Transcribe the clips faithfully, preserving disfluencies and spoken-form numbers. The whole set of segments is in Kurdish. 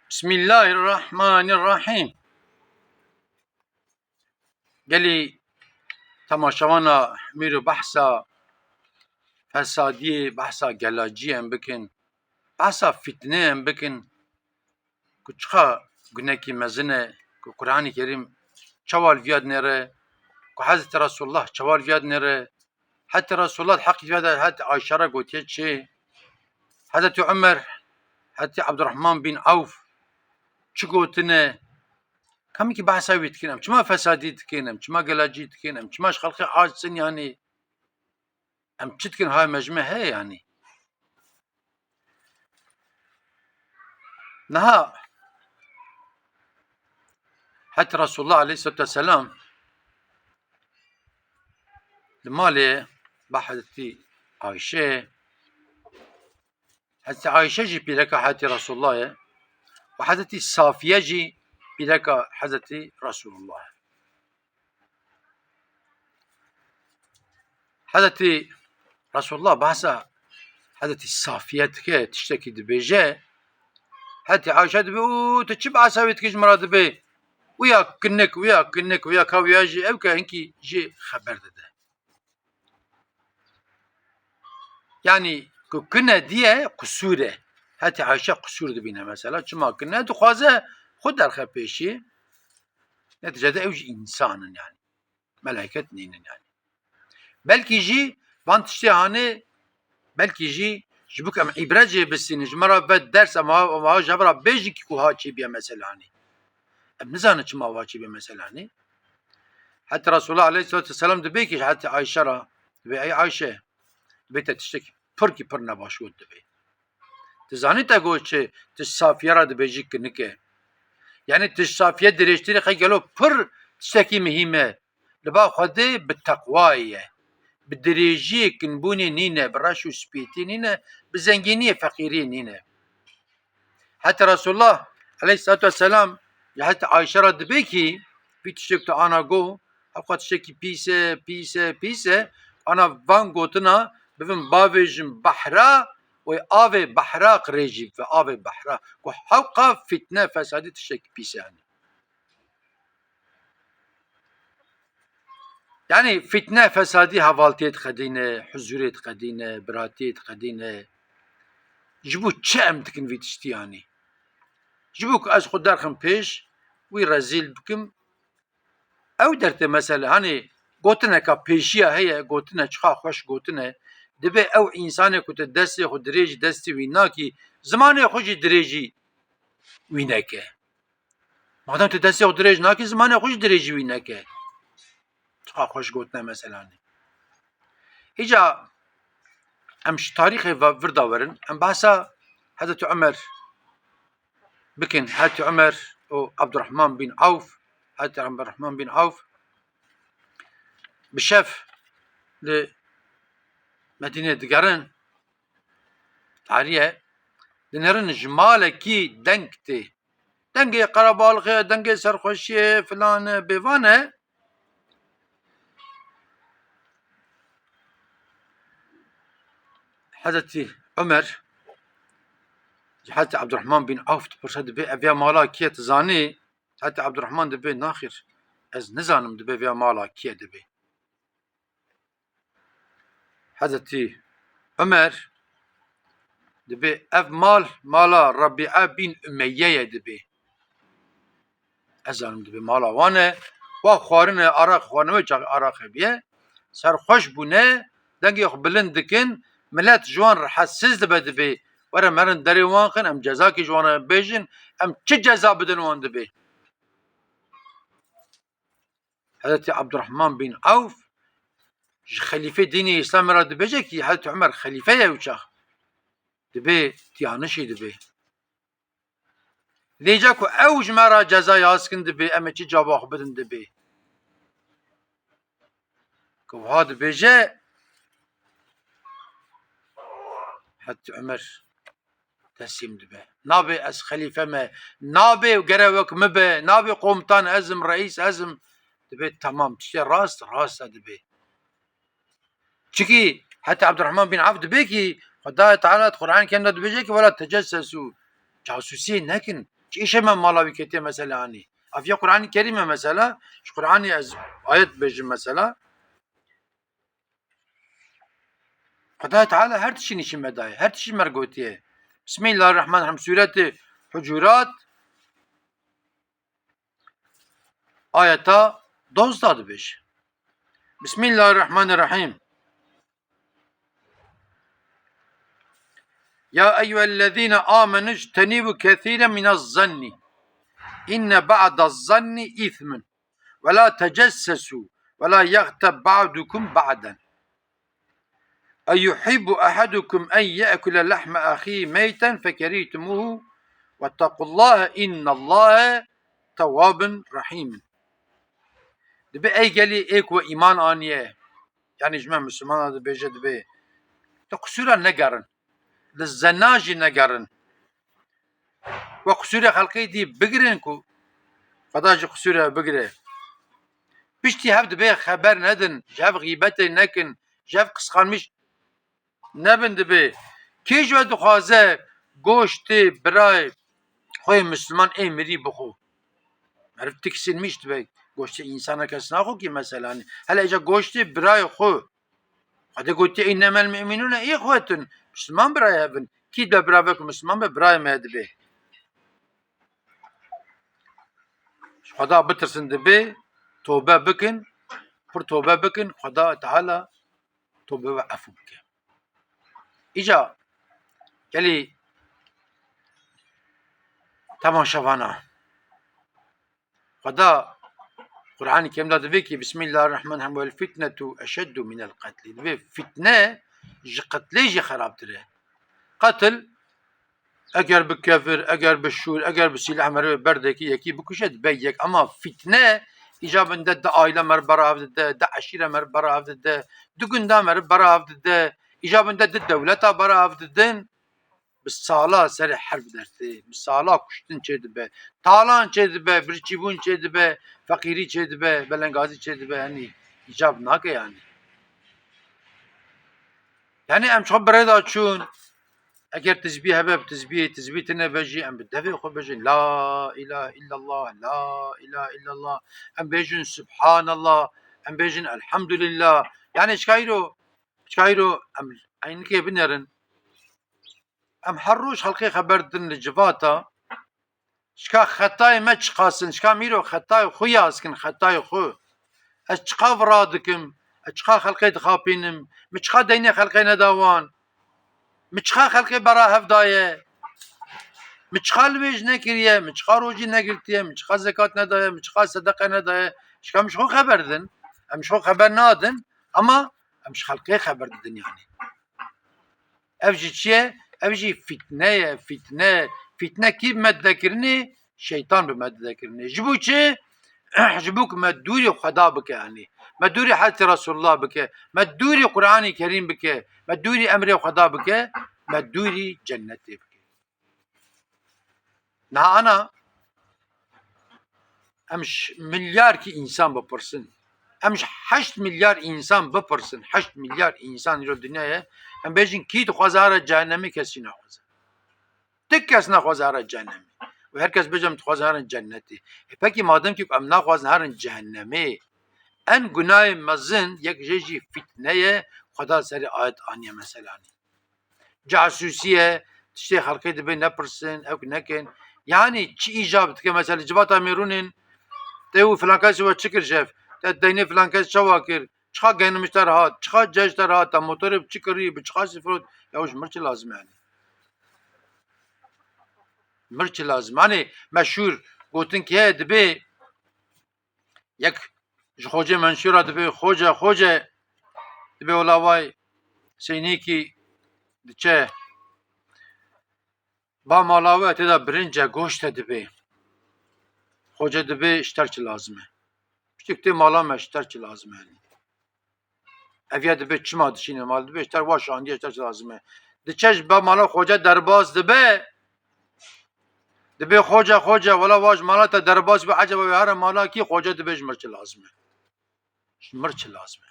Bismillahirrahmanirrahîm. Gelî temaşevana mîr û behsa fesadiyê, behsa gelaciyê em bikin, behsa fîtnê em bikin, ku çiqa gunekî mezin e, ku Qur'anê Kerîm çawa li viya dinêre, ku Hezretî Resulullah çawa li viya dinêre, Hetê Resulullah heqî veda, hetê Ayşe re gotiye çi? Hezretî Umer, hetê Abdurrahman bin Awf çi gotine? Kamî ki behsa wî dikin, em çima fesadî dikin, em çima gelacî dikin, em çima ji xelqê aciz in yanî? Em çi dikin, hay me ji me heye yanî? Niha het Resulullah aleyhissalatu vesselam li malê ba Hezretî Ayşe, Hezretî Ayşe jî pîreka Hezretî Resulullah ye û Hezretî Safiye jî pîreka Hezretî Resulullah ye. Hezretî Resulullah behsa Hezretî Safiye dike, tiştekî dibêje. Hezretî Ayşe dibê, û tu çi behsa wê dikî ji min re dibê? Wîya kinik, wîya kinik, wîya ka wîya jî, ew ke hinkî jî xeber dide. Yanî ku kine diye qusûr e. Hetê Ayşe qusûr dibîne mesela. Çima kine? Dixwaze xwe derxe pêşî. Netîcede ew jî însan in yanî. Melaiket nînin yanî. Belkî jî van tiştê hanê, belkî jî ji bo ku em îbret jê bistînin, ji me re ve ders, em ha, em ha ji hev re bêjin ki ku ha çêbiye meselanî. Em nizanin çima ha çêbiye meselanî. Heta Resulullah aleyhissalatu vesselam dibê ki ji hetê Ayşe re, dibê, ey Ayşe, dibê te tiştekî pir ki pir nebaş got dibê. Tu zanî te got çi, tu Safiye re dibêjî kinik e. Yanî tu Safiye dirêjtirî xwe gelo pir tiştekî mihîm e. Li ba Xwedê bi teqwayê ye. Bi dirêjiyê kinbûnê nîne, bi reş û spîtî nîne, bi zengîniyê feqîriyê nîne. Heta Resulullah aleyhissalatu vesselam ji heta Ayşe re dibê kî vî tiştê ku tu ana got, hewqa tiştekî pîs e, pîs e, pîs e, ana van gotina bivin bavêjin behra, wê avê behra qirêjî bibe, avê behra. Ku hewqa fîtne, fesadî tiştekî pîs e. Yanî fîtne, fesadî hevaltiyê diqedîne, huzûrê diqedîne, biratiyê diqedîne. Ji bo çi em dikin vî tiştî yanî? Ji bo ku ez xwe derxim pêş, wî rezîl bikim. Ew dert e mesele. Hanê gotineka pêşiya heye, gotine çiqa xweş gotine. Dibê ew însanê ku tu destê xwe dirêjî destê wî nakî, zimanê xwe jî dirêjî wî neke. Madem tu destê xwe dirêj nakî, zimanê xwe jî dirêjî wî neke. Çiqa xweş gotine meselanê. Îca em ji tarîxê ve vir de werin. Em behsa Hezretî Umer bikin. Hezretî Umer û Abdurrahman bin Awf. Hezretî Abdurrahman bin Awf bi şev li Medînê digerin. Tarî ye. Dinêrin ji malekî deng tê. Dengê qerebalixê, dengê serxweşiyê, filan e, bêvan e. Hezretî Umer ji Hezretî Abdurrahman bin Awf dipirse, dibê, ev ya mala kî ye, tu zanî? Hezretî Abdurrahman dibê, naxêr, ez nizanim, dibê, ev ya mala kî ye, dibê. Hezretî Umer dibê, ev mal mala Rebîe bin Umeyye ye, dibê. Ez zanim, dibê, mala wan e. Wa xwarine, araq xwarine, wê çaxê araq hebiye. Serxweş bûne, dengê xwe bilind dikin. Milet ji wan rehetsiz dibe, dibê. Were merin derê wan xin, em cezakî ji wan re bêjin, em çi ceza bidin wan, dibê. Hezretî Abdurrahman bin Awf ji xelîfê dînê Îslamê re dibêje kî Hezretî Umer xelîfe ye ew çax. Dibê tiyanişî dibê. Lê ca ku ew ji me re ceza yaz kin dibê, em ê çi cevaba xwe bidin dibê. Ku wiha dibêje, Hezretî Umer teslîm dibe. Nabê ez xelîfe me, nabê gere wek min be, nabê komutan ez im, reîs ez im. Dibê temam, tiştê rast, rast e dibê. Çikî heta Abdurrahman bin Avf dibê kî Xwedayê Teala di Qur'an Kerîm de dibêje kî wela tecessesu, casûsiyê nekin. Çi îşê me mala wî ketiye mesela hanî? Ev ya Qur'anê Kerîm e mesela. Ji Qur'anê ez ayet bêjim mesela. Xwedayê Teala her tiştî nîşîn me daye. Her tiştî me gotiye. Bismillahirrahmanirrahîm. Sûretê Hucurat, ayeta dozdeh dibêje. Bismillahirrahmanirrahîm. Ya eyyuhellezîne amenû ictenîbû kesîren minez zannî. Înne ba'dez zannî îsmun. Ve la tecessesû. Ve la yexteb ba'dukum ba'den. Eyuhibbu ahadukum en ye'kule lehme ahî meyten fekerîhtumuhu. Vettequllâhe, innallâhe tewwâbun rahîm. Dibe ey gelî ê ku îman aniye, yanî ji me Mislimana dibêje, dibe tu qisûra negerin, li zena jî negerin. We qisûrê xelkê dî bigirin ku Xweda ji qisûrê bigire. Piştî hev dibe xeber nedin, ji hev xîbetê nekin, ji hev qisqanmiş nebin dibe. Kê ji we dixwaze goştê birayê xwe yê Misliman ê mirî bixwe? Meriv tiksinmiş dibe, goştê însana kes naxwe kî mesela. Hele îca goştê birayê xwe. Xwedê gotiye, "Înnemel mu'minûne îxwetun." Misliman birayê hev in. Kî dibe bira ve ku Misliman be, birayê me dibe. Ji Xweda bitirsin dibe, tobe bikin, pir tobe bikin, Xweda Teala tobe we efû bike. Îca gelî temaşevana. Xweda Qur'anê Kerîm de divê ki, Bismillahirrahmanirrahîm, "Wel fitnetu eşeddu minel qetlî." Divê fitne ji qetlê jî xerabtir e. Qetil, eger bi kevir, eger bi şûr, eger bi sîleh meriv berdekî yekî bikuşe, dibe yek. Ama fitne, îcabin de di aile meriv berav dide, di eşîre meriv berav dide, di gunda meriv berav dide, îcabin de di dewleta berav didin. Bi sala serê herb dertê, bi sala kuştin çêdibe, talan çêdibe, birçîbûn çêdibe, feqîrî çêdibe, belengazî çêdibe, yanî îcab nake yanî. Yanî em ji xwe bi rê de çûn, eger tizbî hebe, bi tizbî, tizbî tune be jî, em bi devê xwe bêjin, La îlahe îllallah, La îlahe îllallah, em bêjin Subhanallah, em bêjin Elhamdulillah. Yanî çika îro, çika îro em eynikê binerin. Em her roj xelkê xeber didin li civata. Çika xetayê me çiqas in, çika em îro xetayê xwe yaz kin, xetayê xwe. Ez çiqa vira dikim, ez çiqa xelkê dixapînim, min çiqa deynê xelkê neda wan, min çiqa xelkê bera hev daye, min çiqa li wê jî nekiriye, min çiqa rojî negirtiye, min çiqa zekat nedaye, min çiqa sedeqe nedaye. Çika em ji xwe xeber didin, em ji xwe xeber nadin, ama em ji xelkê xeber didin yanî. Ev jî çi ye? Ev jî fîtne ye, fîtne. Fîtne kî bi me dide kirinê? Şeytan bi me dide kirinê. Ji bo çi? Ji bo ku me dûrî Xweda bike, yanî. Me dûrî Hezretî Resulullah bike. Me dûrî Qur'anî Kerîm bike. Me dûrî emrê Xweda bike. Me dûrî cennetê bike. Niha ana em ji milyarkî însan bipirsin. Em ji heşt milyar însan bipirsin. Heşt milyar însan îro dinyayê. Em bêjin kî dixwaze here cehennemê, kes jî naxwaze. Ti kes naxwaze here cehennemê. Û her kes bêje em dixwaze herin cennetê. E pekî madem kî em naxwazin herin cehennemê, en gunayê mezin yek jê jî fîtne ye, Xweda serê ayet aniye meselanî. Casûsî ye, tiştê xelkê dibê nepirsin, ew nekin. Yanî çi îcab dike? Mesela li civata mêrûnên te û filan kesê we çi kir şev? Te deynê filan kes çawa kir? Çiqa gehnim ji te re hat? Çiqa ceh ji te re hat? Te motorê bi çi kirî? Bi çiqa sifrot? Ya ji mir çi lazim e yanî? Mir çi lazim? Hanê meşhûr gotin ki heye dibê yek ji xocê menşûra dibê, "Xoce, xoce," dibê, "Wela vay Seynîkî diçe ba mala we tê de birinc e, goşt e," dibê. Xoce dibê, "Ji te re çi lazim e? Piştî ku tê mala me, ji te re çi lazim e?" Ev ya dibê, "Çima dişîne mal?" Dibê, "Ji te re wa şandiye, ji te re çi lazim e?" Diçe ji ba mala xoce derbas dibe. Dibê, "Xoce, xoce, wela wa ji mala te derbas bû, eceba wê here mala kî?" Xoce dibê, "Ji mir çi lazim e? Ji mir çi lazim e?"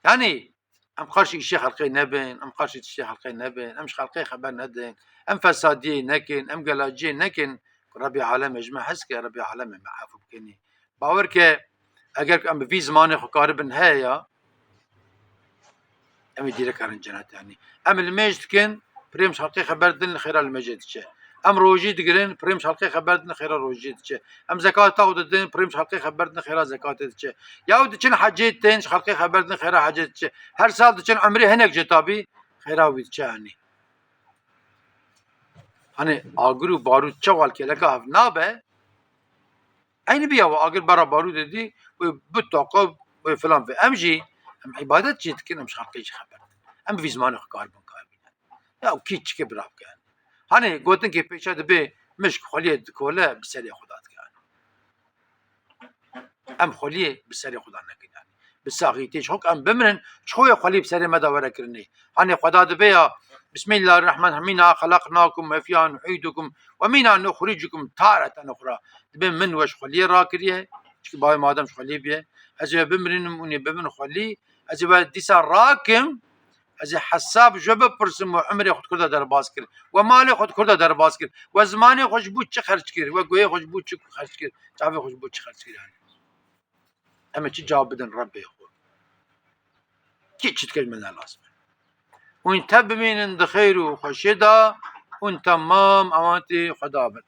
Yanî Em qarşî îşê xelqê nebin, em qarşî tiştê xelqê nebin, em ji xelqê xeber nedin, em fesadiyê nekin, em gelaciyê nekin, ku Rebî Alemê ji me hez ke, Rebî Alemê me efû bikinî. Bawer ke, eger ku em bi vî zimanê xwe karibin heye ya, em ê dîrek herin cenetê, yanî. Em limêj dikin, pirê em ji xelqê xeber didin, li xêra limêjê diçe. Em rojî digirin, pirê em ji xelqê xeber didin, xêra rojiyê diçe. Em zekata xwe didin, pirê em ji xelqê xeber didin, xêra zekatê diçe. Ya ew diçin hecê tên, ji xelqê xeber didin, xêra hecê diçe. Her sal diçin umrê hinek jê tabî, xêra wî diçe, yanî. Hani agir û barût çawa li kêleka hev nabe, eynî biya we agir bera barûtê dî, wê bitoqe, wê filan vê. Em jî, em îbadet jî dikin, em ji xelqê jî xeber dikin. Em bi vî zimanê xwe karibin, karibin. Ya kî çike bira bike. Hani gotin ki pêşe dibe mişk xweliyê dikole, bi serê xwe da dike. Em xweliyê bi serê xwe da nekin, yanî. Bi saxîtê ji xwe em bimirin, ji xwe yê xwelî bi serê me de were kirinê. Hanê Xweda dibe ya, Bismillahirrahmanirrahim, "Minha xelaqnakum ve fiha nu'idukum ve minha nuxricukum tareten uxra." Dibe min we ji xweliyê rakiriye, çikî bavê me Adem ji xweliyê bûye. Ez ê we bimirînim, hûn ê bibin xwelî, ez ê we dîsa rakim, ez ê hesab ji we bipirsim, we umrê xwe di kur de derbas kir, we malê xwe di kur de derbas kir, we zimanê xwe ji bo çi xerc kir, we guhê xwe ji bo çi xerc kir, çavê xwe ji bo çi xerc kir, yanî. Em ê çi cewab bidin Rebbê xwe? Kî çi dike ji me ne lazim e. Hûn tev bimînin di xêr û xweşiyê de, hûn temam ematê Xweda bin.